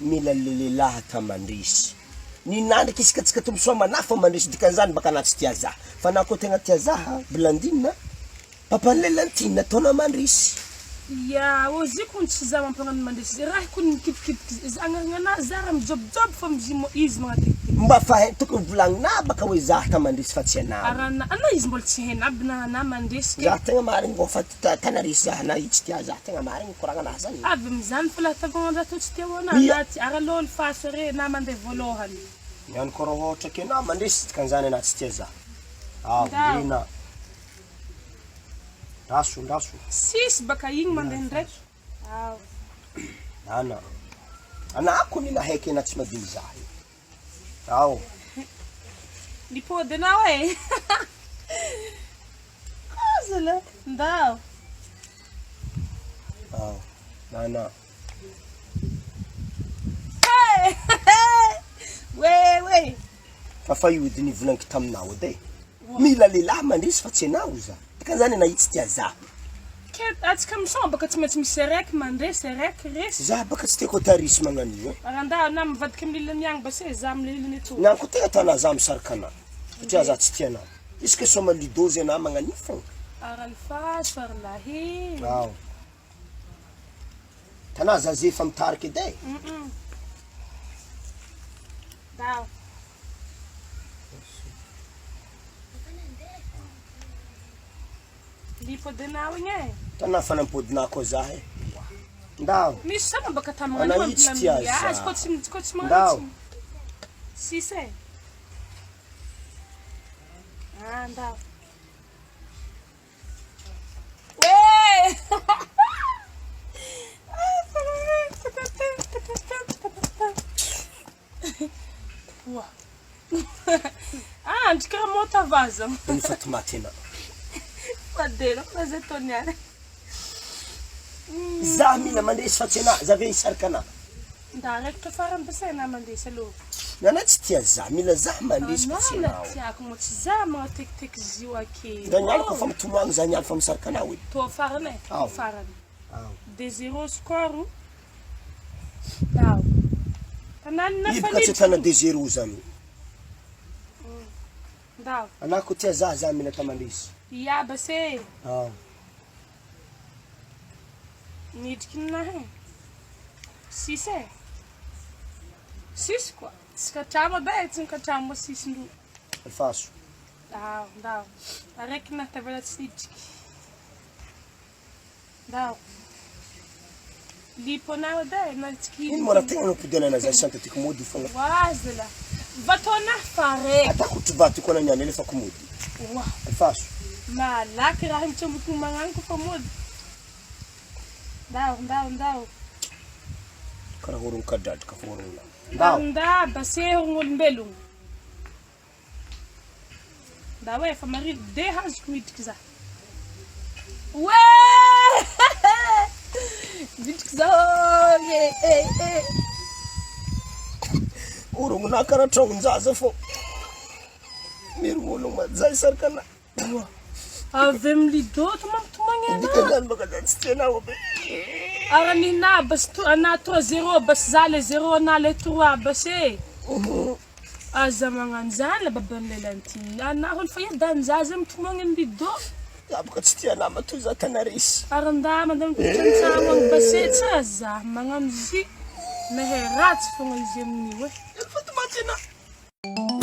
Mila le lehilahy ata mandresy. Ninah ndraiky isaka tsika tombosoa manah fa mandresy dikan'izany baka anah tsy tia zah. Fa anah koa tegna tia zah Blandine a, papan'i Lelantine ataonah mandresy. Ya, ozy kony tsy zah mampagnano mandresy, raha kony mikitikitiky za agnarana zah raha mijobojobo fa izy magnategiteny. Mba fa hay tokony volagninah baka hoe zah ta mandresy fa tsy anah. Ary anah izy mbola tsy hainy aby na anah mandresy ke. Zah tegna marigny vao fa Tanarivo zah na i tsy tia zah tegna marigny koragna anah zany. Avy amizany fa laha tavagna raha toa tsy tia ho anah na ty ary aleo ny face re na mandeha voalohany. Niany koa raha ohatra ke na mandresy dikan'izany anah tsy tia zah. Ao ndrina. Ndraso ndraso. Tsisy baka igny mandeha ndraiky. Ao. Ana. Anah ko mila haike anah tsy madigny zah io. Ao. Nipody anao e. Kozala, ndao. Ao. Nana. Hey! We we. Fa fa io edy nivolaniko taminao edy e. Mila lehilahy mandresy fa tsy anao za. Dikany zany anao io tsy tia za. Ke atsika misôma baka tsy maintsy misy araiky mandresy araiky resy. Za baka tsy tiako atao resy magnano io e. Randahy na mivadika amin'ny lilany agny base za amin'ny lilany eto. Ny ko tegna ataonà za misaraka anà satria za tsy tia anà. Isaka sôma ludo zay anà magnano io fogna. Ary alifaso ary lahy. Ao. Tanà za ze efa mitarika edy e. Ndao. Nipodinao igny e. Tanà fa nampodinà koa za e. Ndao. Misy sama baka tamin'ny Anà io tsy tia za. Azy koa tsy koa tsy Ndao. magnano Sisa e. Ah, ndao. Ah, ndry karaha mota vaza. Ino fa tomaty anao. Fadelo fa zay tao niany. Za mila mandresy fa tsy anah, za ve hisarika anah. Nda raikitra farany basa anah mandresy aloha. Nanah tsy tia za, mila za mandresy fa tsy Anah anao. tiako moa tsy za magnatekiteky zio ake. Za niany koa fa mitomagny za niany fa misarika anao e. Tô farany e, tô Ao. farany. Ao. De zéro score. Ndao. Tanàna Io boka tsy ahitana de zéro zany. Ndao. Anah koa tia za, za mila ta mandresy. Ia basa e. Ao. Nidriky ninahy e. Sisa e. Sisy koa. Tsy katramo be, tsy nikatramo sisindroa. Alfaso. Ndao, ndao. Araiky nahy tavela tsy nidriky. Ndao. Lipo anao edy e, na tsy Ino moa raha tegna nampody anah za santa tiako mody fogna. Ho azy lah. Vato anahy fa araiky. Atako ohatry vato koa anah niany alefako mody. Oa. Alfaso. Malaky raha mitsomboko magnano kofa mody. Ndao, ndao, ndao. Karaha horogno kadradraka horogno. Ndao. Ndao base horogn'olombelogno. Ndao e, fa marivo de hazoko midriky za. Oe! Midriky za e e e. Horognonah karaha tragnon-jaza fô. Merogno ologno majay sarika anah. Avy amin'ny lido to mampitomagny anah. Dikan'izany baka za tsy tia anao be. Ary nina basy to ana 3 0 basy za le 0 ana le 3 basy e. Aza magnano zany la baban'ny lelanty. Ana hono fa iadan-jaza mitomagny amin'ny lido. Za boka tsy tia anah matoa za tanaresy. Ary nda mandeha mipetraka an-tragno agny basy e tsy raha za magnano zy. Mehe ratsy fogna izy amin'io e. Efa tomaty anah.